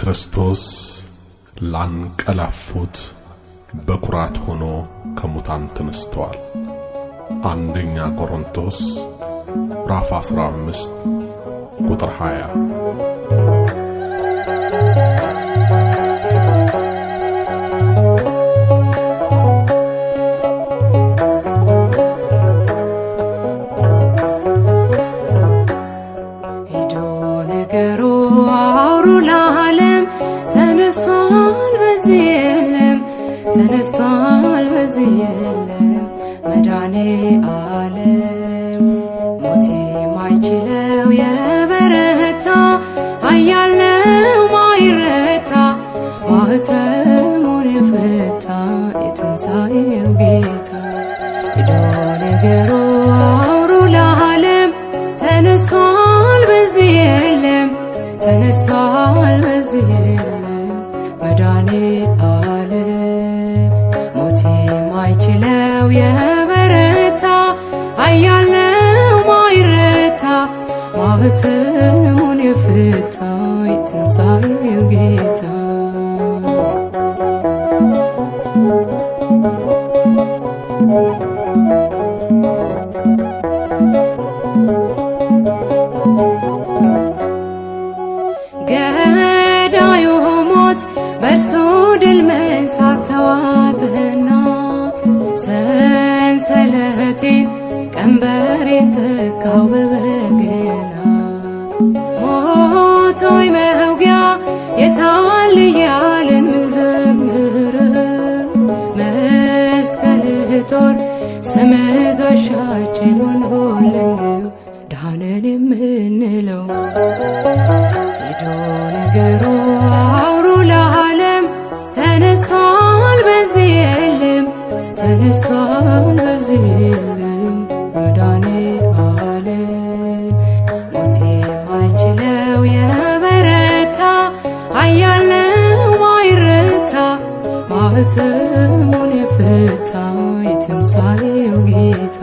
ክርስቶስ ላንቀላፉት በኩራት ሆኖ ከሙታን ተነስተዋል። አንደኛ ቆሮንቶስ ምዕራፍ 15 ቁጥር 20። ሄዶ ነገሩ አውሩ ለዓለም ተነስቷል በዚህ የለም፣ ተነስቷል በዚህ የለም መድኃኔ ዓለም። ሞት የማይችለው የበረታ ኃያል ነው ማይረታ ማኅተሙን የፈታ የትንሣኤው ጌታ። ሄዶ ነገሩ አውሩ ለዓለም ተነስቷል በዚህ የለም፣ ተነስቷል በዚህ የለም መድኃኔ ዓለም። ሞት የማይችለው የበረታ ኃያል ነው ማይረታ ማኅተሙን የፈታ የትንሣኤው ጌታ። ገዳዩ ሞት በእርሱ ድል መንሳት ተዋጥህና ሰንሰለቴን ቀንበሬን ተካው በበገና። ሞት ሆይ መውጊያ የታል እያልን ምንዘምረው መስቀልህ ጦር ስምህ ጋሻችን ሆኖልን ነው ዳነን የምንለው። ሄዶ ነገሩ አውሩ ለዓለም ተነስቷል በዚህ የለም፣ ተነስቷል በዚህ የለም መድኃኔ ዓለም። ሞት የማይችለው የበረታ ኃያል ነው ማይረታ ማኅተሙን የፈታ የትንሣኤው ጌታ።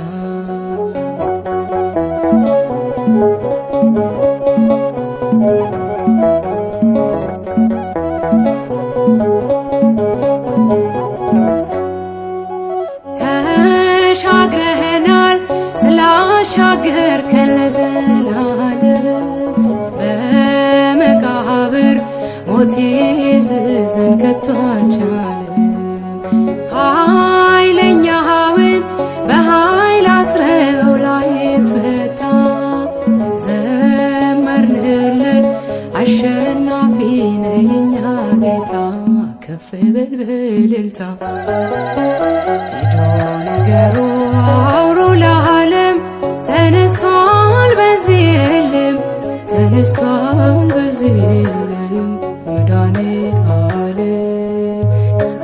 ተሻግረህናል ስላሻገርከን ለዘላለም በመቃብር ሞት ይዝዘን ከቶ አልቻለም። ኃይለኛውን በኃይል አስረው ላይፈታ ዘመርንልህ አሸናፊ ነህ የኛ ጌታ ከፍ በል በእልልታ። ሄዶ ነገሩ አውሩ ለዓለም ተነስቷል በዚህ የለም፣ ተነስቷል በዚህ የለም መድኃኔ ዓለም።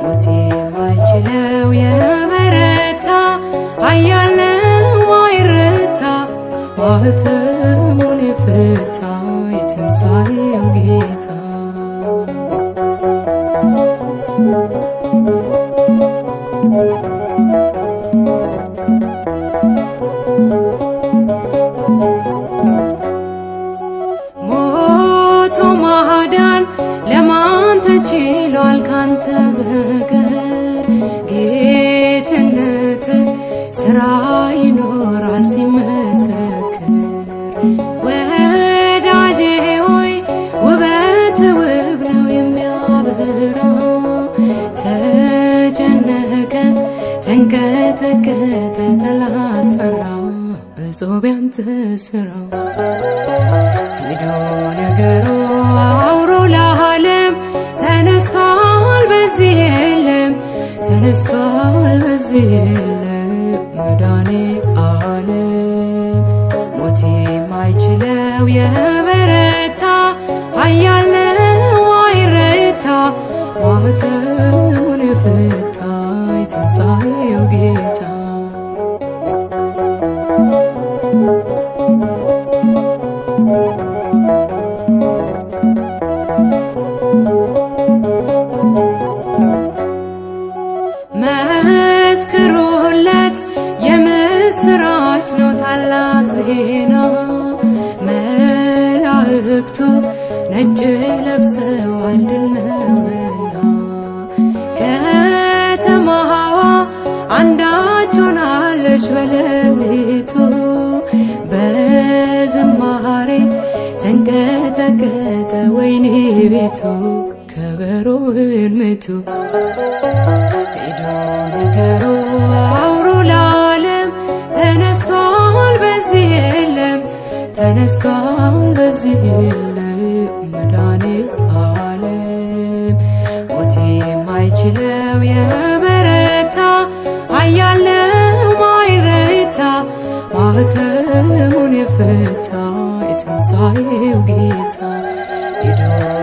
ሞት የማይችለው የበረታ ኃያል ነው ማይረታ ማኅተሙን የፈታ የትንሣኤው ጌታ። ሞቶ ማዳን ለማን ተችሏል ካንተ በቀር? ጌትነት ስራ ይኖራል ሲመሰክር። ወዳጄ ሆይ ውበት ውብ ነው የሚያበራ ተጨነቀ ተንቀጠቀጠ ጠላት ፈራ በጾም ያንተ ስራ። ሄዶ ነገሩ አውሩ ለዓለም ተነስቷል በዚህ የለም፣ ተነስቷል በዚህ የለም መድኃኔ ዓለም። ሞት የማይችለው የበረታ ኃያል ነው ማይረታ ማኅተሙን የፈታ የትንሣኤው ጌታ። መስክሩለት የምስራች ነው ታላቅ ዜና። ቤቱ ከበሮህን ምቱ። ሄዶ ነገሩ አውሩ ለዓለም ተነስቷል በዚህ የለም፣ ተነስቷል በዚህ የለም መድኃኔዓለም። ሞት የማይችለው የበረታ ኃያል ነው ማይረታ፣ ማኅተሙን የፈታ የትንሣኤው ጌታ። ሄዶ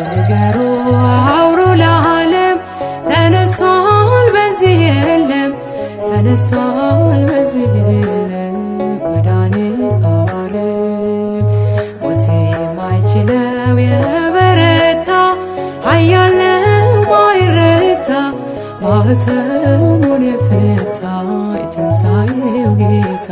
ንገሩ አውሩ ለዓለም ተነስቷል በዚህ የለም፣ ተነስቷል በዚህ የለም መድኃኔዓለም። ሞት የማይችለው የበረታ ኃያል ነው ማይረታ፣ ማኅተሙን የፈታ የትንሣኤው ጌታ።